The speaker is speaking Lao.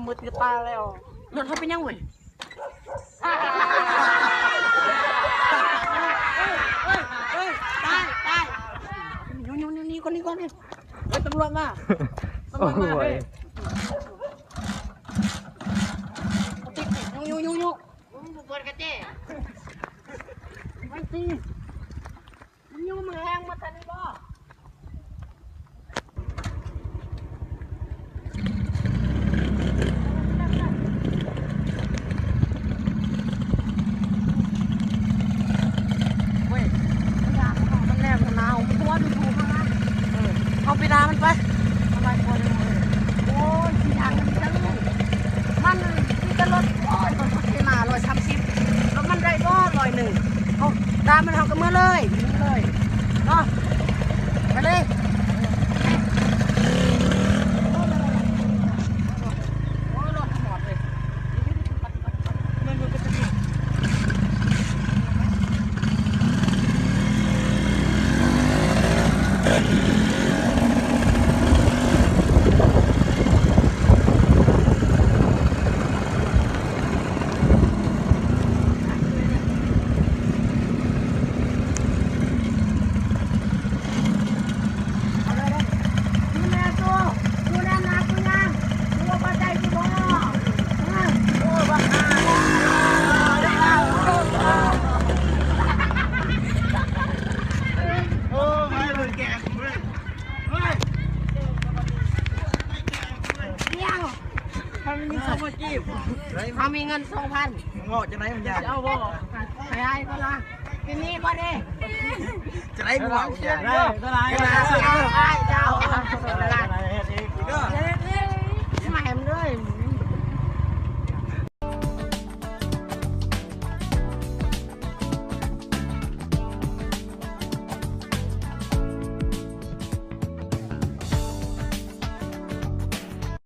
ມືດຕາແລ້ວ. ລົດເຮົາເປັນຫຍັງເວີຍ? ເອີຍ ເອີຍ ຕາຍ ຕາຍ ຢູ່ໆໆ ໜີກ່ອນ ໜີກ່ອນ ເອີຍ ຕຳຫຼວດມາ ຕຳຫຼວດມາເວີຍ. ໂອ້ຍ ຢູ່ໆໆໆ ເບິ່ງບໍ່ເປີດກະແຈ ໄປຕີ ມັນຢູ່ ມັນແຮງໝົດທັນນີ້ບໍ່? ເວີຍ ມັນຢາກເຂົ້າ ມັນແລບ ມັນໜາວ ມັນຕົວະດູໆ ເອີ ເອົາໄປດ່າມັນໄປ ເອົາໄປກ່ອນເລີຍ. ໂອ້ຍ ຊິທາງມັນຈັ່ງ ມັນມີແຕ່ລົດ ໂອ້ຍ ລົດເຄນາຮ້ອຍສາມສິບ ລົດມັນໄດ້ບໍ່ຮ້ອຍໜຶ່ງ? ເຮົາ ຕາມມັນ ເຮົາກໍເມືອເລີຍ ເມືອເລີຍເນາະ ໄປເລີຍ. ໂອ້ຍ ລົດຮອດເລີຍ. ເຮົາມີເງິນສອງພັນກີບ ເຮົາມີເງິນສອງພັນ ເວົ້າຈັ່ງໃດມັນຢາກ ຊິເອົາບໍ່? ໃຫ້ອ້າຍກ່ອນລະ ຊິມີບໍ່ເດ້? ຈັ່ງໃດບໍ່ເວົ້າ ຢາກໄດ້ເທົ່າໃດ? ອ້າຍເຈົ້າ ມາແຮມເດີ.